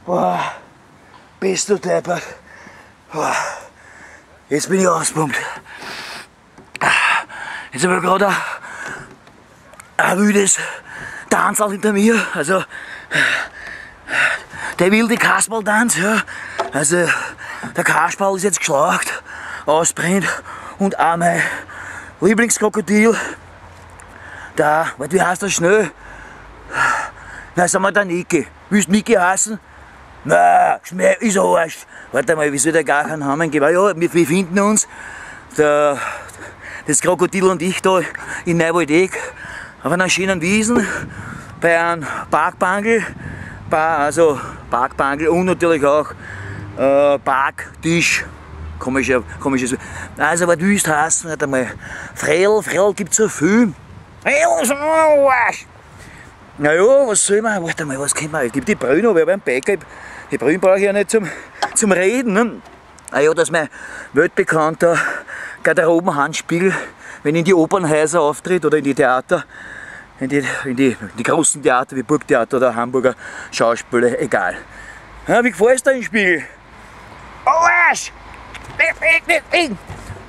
Boah, bist du deppert. Boah, jetzt bin ich auspumpt. Jetzt habe ich gerade ein wildes Tanzl hinter mir. Also, der wilde Kasperltanz, ja. Also, der Kasperl ist jetzt geschlaucht, ausbrennt und auch mein Lieblingskrokodil, da, warte, wie heißt das schnell? Na, sagen wir der Niki. Willst du Niki heißen? Na, Schmäh, ist ein Arsch. Warte mal, wie soll der gar keinen Namen geben? Ja, wir befinden uns, das Krokodil und ich da in Neuwaldegg, auf einer schönen Wiesen, bei einem Parkbangel, also Parkbangel und natürlich auch Parktisch. Komisches. Also, was willst du heißen? Warte mal, Frell, Frell gibt's so viel. Frell ist ein Arsch. Naja, was soll man? Warte mal, was kann man? Ich gebe die Brühe noch, ich habe einen Bäcker. Die Brühe brauche ich ja nicht zum Reden. Ne? Ah ja, dass mein weltbekannter Garderobenhandspiegel, wenn in die Opernhäuser auftritt oder in die Theater, in die großen Theater wie Burgtheater oder Hamburger Schauspiele, egal. Ja, wie gefällt es dir im Spiegel? Arsch!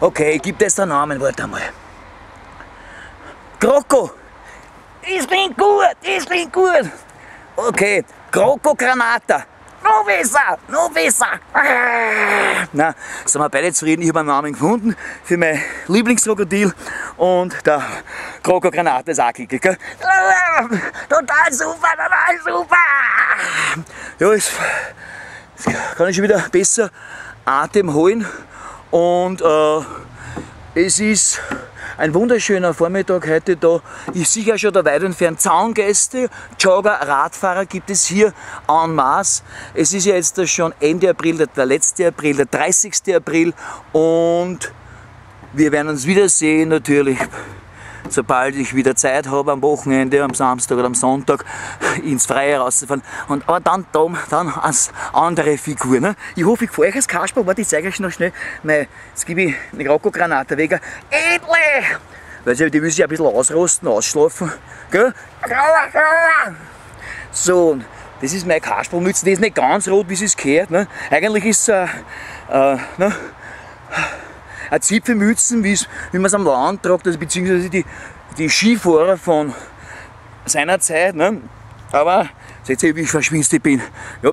Okay, gib das den Namen, warte mal. Kroko! Das klingt gut, das klingt gut. Okay, Kroko Granata. Noch besser, noch besser. Na, sind wir beide zufrieden. Ich habe einen Namen gefunden für mein Lieblingskrokodil und der Kroko Granata ist auch glücklich, gell? Total super, total super. Ja, jetzt kann ich schon wieder besser Atem holen und es ist ein wunderschöner Vormittag heute da. Ich sehe ja schon da weit entfernt Zaungäste, Jogger, Radfahrer gibt es hier en masse. Es ist ja jetzt schon Ende April, der letzte April, der 30. April und wir werden uns wiedersehen natürlich, sobald ich wieder Zeit habe am Wochenende, am Samstag oder am Sonntag ins Freie rauszufahren. Und, aber dann als andere Figur. Ne? Ich hoffe, ich gefällt euch als Kasperl. Warte, ich zeige euch noch schnell. Jetzt gebe ich eine Kroko-Granate weg. Endlich! Weil sie, die will sich ein bisschen ausrosten, ausschlafen. Gell? So, und das ist meine Kasperlmütze. Die ist nicht ganz rot, wie sie es gehört. Ne? Eigentlich ist es ne? Eine Zipfelmützen, wie man es am Land tragt, also beziehungsweise die Skifahrer von seiner Zeit. Ne? Aber seht ihr, wie ich verschwinst ich bin. Ja,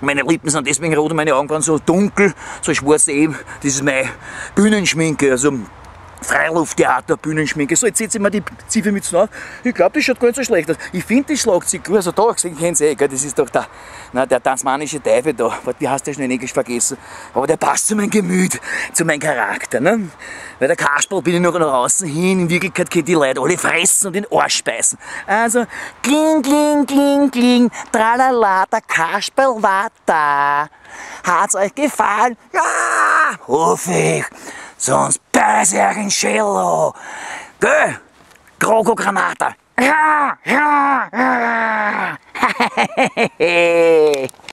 meine Lippen sind deswegen rot und meine Augenbrauen so dunkel, so schwarz eben. Das ist meine Bühnenschminke, also Freilufttheater, Bühnenschminke. So, jetzt setze ich mir die Zipfelmützen auf. Ich glaube, das schaut gar nicht so schlecht aus. Ich finde das Schlagzeug gut. Also da, kennt ihr eh, gell? Das ist doch der, na, der tasmanische Teufel da. Wie heißt der schnell in Englisch vergessen? Aber der passt zu meinem Gemüt, zu meinem Charakter. Ne? Weil der Kasperl bin ich noch nach außen hin. In Wirklichkeit können die Leute alle fressen und in den Arsch beißen. Also, kling, kling, kling, kling, tralala, der Kasperl war da. Hat's euch gefallen? Ja, hoffe ich. Sonst beiß ich euch in den Schädel. Gell? Kroko Granata. Ja, ja, ja.